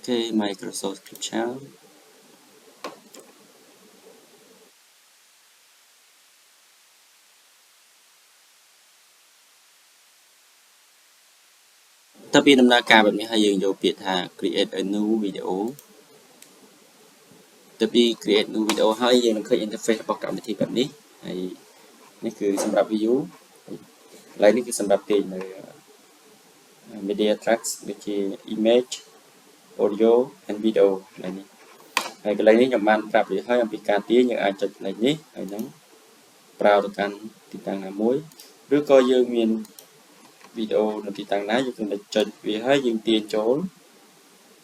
OK Microsoft Clipchamp តើពីដំណើរការបែបនេះហើយយើងយកពាក្យថា create a new video ទៅពី create new video ហើយយើងនឹងឃើញ interface របស់កម្មវិធីបែបនេះហើយនេះគឺសម្រាប់ view កន្លែងនេះគឺសម្រាប់ទាញនៅ media tracks ដូចជា image, audio and video កន្លែងនេះហើយកន្លែងនេះខ្ញុំបានប្រាប់រួចហើយអំពីការទាញយើងអាចចុចកន្លែងនេះហើយនឹងប្រើទៅកាន់ទីតាំងណាមួយឬក៏យើងមានវីដេអូនៅទីតាំងណាយើងគ្រាន់តែចុចវាហើយយើងទាញចូល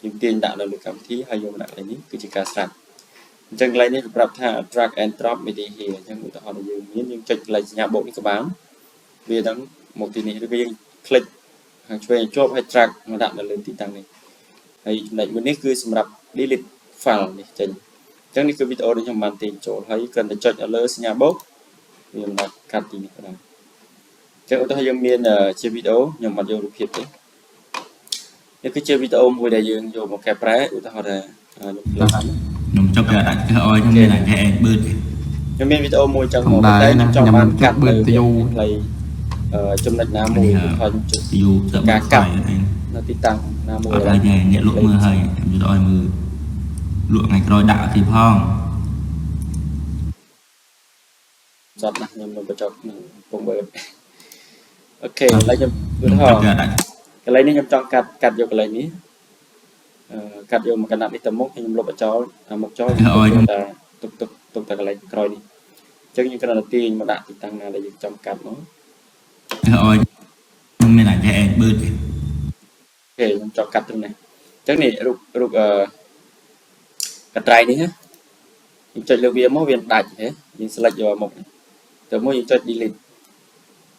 យើងទាញដាក់នៅលើកម្មវិធីហើយយកមកដាក់កន្លែងនេះគឺជាការស្រាប់អញ្ចឹងកន្លែងនេះប្រាប់ថា drag and drop media here អញ្ចឹងឧទាហរណ៍ដែលយើងមានយើងចុចកន្លែងសញ្ញាបូកនេះក៏បានវានឹងមកទីនេះឬក៏យើង click ខាងឆ្វេងជាប់ហើយ drag មកដាក់នៅលើទីតាំងនេះហើយចំណុចមួយនេះគឺសម្រាប់ delete file នេះចេញអញ្ចឹងនេះគឺវីដេអូដែលខ្ញុំបានទាញចូលហើយគ្រាន់តែចុចនៅលើសញ្ញាបូកវាមិនដាក់កាត់ទីនេះក៏ដែរចឹងឧទាហរណ៍យើងមានជាវីដេអូខ្ញុំអត់យករូបភាពទេនេះគឺជាវីដេអូមួយដែលយើងយកមកកែប្រែឧទាហរណ៍ថាខ្ញុំភ្លើង ខ្ញុំចុកគេដាក់គេឲ្យខ្ញុំមានតែគេឯងបឺត ខ្ញុំមានវីដេអូមួយចង់មកតែខ្ញុំចង់បានកាត់នៅខ្លីចំណុចណាមួយឧទាហរណ៍ខ្ញុំចុច យូទៅ ការកាត់នៅទីតាំងណាមួយ អត់ឲ្យទេអ្នកលក់មើលហើយខ្ញុំយកឲ្យមើលលក់ថ្ងៃក្រោយដាក់ទីផង សតណាស់ខ្ញុំនឹងបញ្ចប់នឹងពងមើល OK ឥឡូវខ្ញុំឧទាហរណ៍កន្លែងនេះខ្ញុំចង់កាត់កាត់យកកន្លែងនេះអឺកាត់យកមកកណាត់នេះទៅមុខខ្ញុំលុបបញ្ចោលមុខចោលតែទុកទុកទុកតែកន្លែងក្រោយនេះអញ្ចឹងយើងគ្រាន់តែទាញមកដាក់ទីតាំងណាដែលយើងចង់កាត់មក ឲ្យខ្ញុំមានតែគេឯងបឺត OK ខ្ញុំចង់កាត់ត្រឹមនេះអញ្ចឹងនេះរូបរូបអឺកត្រៃនេះណាយើងចុចលើវាមកវាដាច់ហ៎យើង select យកមកទៅមួយយើងចុច delete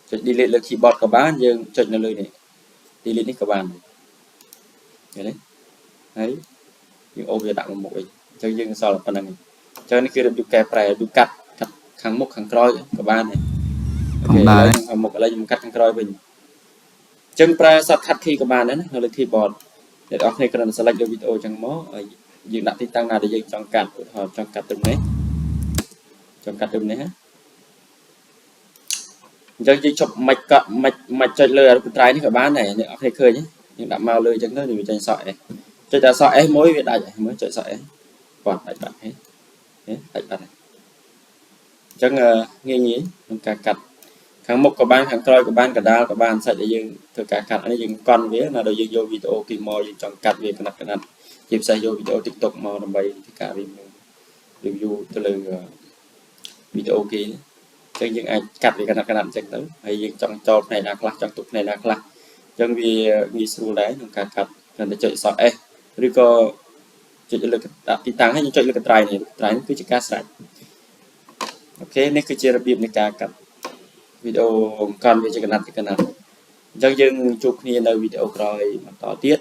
ចុច delete លើ keyboard ក៏បានយើងចុចនៅលើនេះ delete នេះក៏បានឃើញទេហើយយើងអូសវាដាក់មកមុខវិញអញ្ចឹងយើងសល់តែប៉ុណ្្នឹងអញ្ចឹងនេះគឺរបៀបកែប្រែរបៀបកាត់កាត់ខាងមុខខាងក្រោយក៏បានដែរ OK ឥឡូវខាងមុខឥឡូវខ្ញុំកាត់ខាងក្រោយវិញអញ្ចឹងប្រើ shortcut key ក៏បានដែរណានៅលើ keyboard អ្នកនរគ្នាគ្រាន់តែ select លើវីដេអូអញ្ចឹងមកហើយយើងដាក់ទីតាំងណាដែលយើងចង់កាត់ឧទាហរណ៍ចង់កាត់ត្រឹមនេះចង់កាត់ត្រឹមនេះណាអញ្ចឹងយើងជប់មិនកក់មិនមិនចុចលើរូបត្រៃនេះក៏បានដែរអ្នកនរគ្នាឃើញយើងដាក់មកលើអញ្ចឹងទៅវាចេញសក់អេចុចតែសក់ S មួយវាដាច់មើលចុចសក់ S បាត់ដាច់បាត់ហេដាច់បាត់ហើយអញ្ចឹងងាយងាយក្នុងការកាត់ខាងមុខក៏បានខាងក្រោយក៏បានកដាលក៏បានសាច់ដែលយើងធ្វើការកាត់នេះយើងកន់វាណាដល់យើងយកវីដេអូគេមកយើងចង់កាត់វាកណាត់កណាត់ជាពិសេសយកវីដេអូ TikTok មកដើម្បីធ្វើការ review ទៅលើវីដេអូគេអញ្ចឹងយើងអាចកាត់វាកណាត់កណាត់អញ្ចឹងទៅហើយយើងចង់ចោលផ្នែកណាខ្លះចង់ទុកផ្នែកណាខ្លះអញ្ចឹងវាងាយស្រួលដែរក្នុងការកាត់គ្រាន់តែចុចអក្សរ S ឬក៏ចុចលើដាក់ទីតាំងហើយយើងចុចលើកត្រៃនេះត្រៃនេះគឺជាការស្រេច OK នេះគឺជារបៀបនៃការកាត់វីដេអូកន់វាជាកណាត់ជាកណាត់អញ្ចឹងយើងជួបគ្នានៅវីដេអូក្រោយបន្តទៀត